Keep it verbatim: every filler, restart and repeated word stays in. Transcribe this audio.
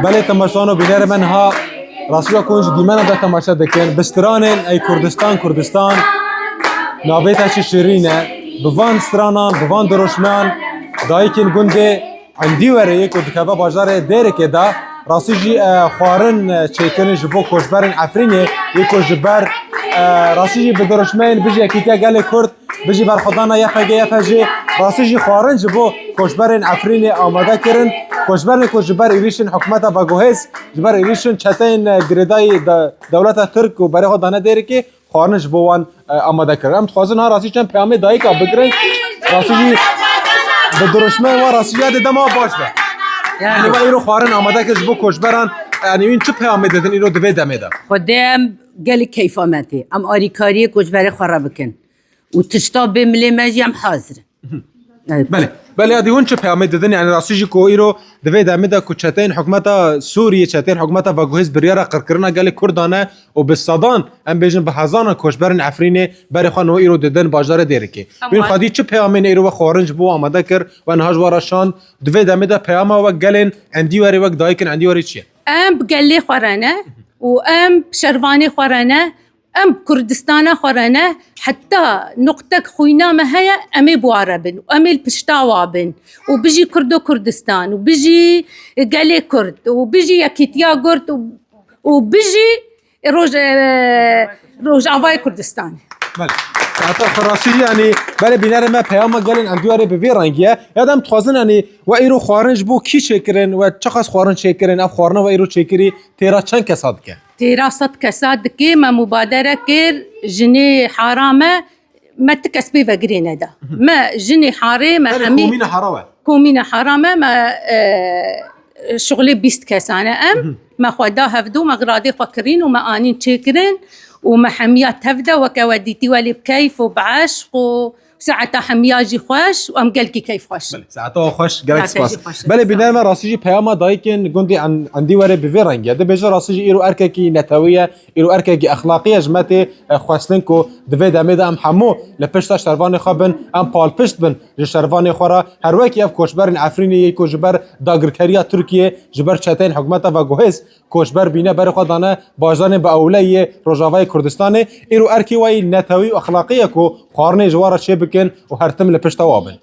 Belê temaşevan û bînerê me niha rastî ku hûn ji dîmena de temaşe dikin, bi stranên Ey Kurdistan, Kurdistan navê te çi şirîn e. Bi van stranan, bi van dirûşmeyan dayikên gundê Endîwerê yê ku dikeve bajarê Dêrikê de rastî jî, e, xwarin, e, çêkirin ji bo koçberên Efrînê yê ku ji ber, e, rastî jî bi dirûşmeyên Bijî Yekîtiya Gelê Kurd, Bijî Berxwedana Y P G Y P J, rastî jî xwarin ji bo koçberên Efrînê amade kirin. Koçberên ku ji ber êrîşên hikûmeta veguhêz, ji ber êrîşên çeteyên, e, girêdayî de-, dewleta Tirk û berê xwe dane Dêrikê, xwarin ji bo wan, e, amade kirin. Em dixwazin ha rastî çend peyamê dayika bigirin. Rastî jî bi dirûşmeyên wan rastî ya dê dema baş be. Yani, Yanî we îro xwarin amade kir ji bo koçberan, yani, wîn çi peyamê didin îro di vê demê de? Xwedê em gelek keyfa me tê. Em arîkariyê koçberê xwe re bikin. Û tişta bê milê me jî em hazir in. Evet. Belê. Belê, ya dî hûn çi peyamê didin? Yani rastî jî ku îro di vê demê de ku çeteyên hikûmeta Sûriyê, çeteyên hikûmeta veguhêz biryara qirkirina gelê Kurdan e û bi sedan, em bêjin bi hezanan koçberên Efrînê berê xwe niha îro didin bajarê Dêrikê. Tamam. Wîn xwedî çi peyamên îro we xwarin ji bo amade kir, we niha ji we re şand, di vê demê de peyama we gelên Endîwerê wek dayikên Endîwerê çi ye? Em bi gelê xwe re ne û em bi şervanê xwe re ne, em Kurdistana xwe re ne, heta nuqtek xwîna me heye, em ê bi wa re bin û em ê li pişta wa bin. Û bijî Kurdo Kurdistan û bijî gelê Kurd û bijî Yekîtiya Kurd û, û bijî Roj-, e, Rojavayê Kurdistan. Belê. Heta xwe rastî jî, yani, belê bînerê me peyama gelên Endîwarê bi vê rengî ye. Ya da em dixwazin, yani, we îro xwarin ji bo kî çêkirin, we çiqas xwarin çêkirin, ev xwarina we îro çêkirî têra çend kesa dike? Têra sed kesa dike, me mubadere kir, jinê hara me, me ti kes pê ve girê neda. Mhm. Me jinê harê, me Belê hemî komîna hara we? Komîna hara me, me, e, şixulê bîst kesane em. Mhm. Me xwe da hevdu, me xiradê xwe kirîn û me anîn çêkirin û me hemiya tev de weke we dîtî welê bi keyf û bi eşq û saeta hemiya jî xweş û em gelkî keyf xweş. Belê, saeta we xweş, gelek Saeta spas. jî xweş. Belê, bîner me rastî jî peyama dayikên gundê En-, Endîwerê bi vê rengî ye. Dibêje rastî jî îro erkekî netewî ye, îro erkekî exlaqî ye, ji me tê, e, xwestin ku di vê demê de em hemû li pişta şervanê xwe bin, em palpişt bin ji şervanê xwe re. Her wekî ev koçberên Efrînê yê ku ji ber dagirkeriya Tirkiyê, ji ber çeteyên hikûmeta veguhêz koçber bîne berê xwe dane bajarên bi ewleyê Rojavayê Kurdistanê. Îro erkê we yî netewî û exlaqî ye ku xwarinê ji we re çê bikin û her tim li pişta we bin.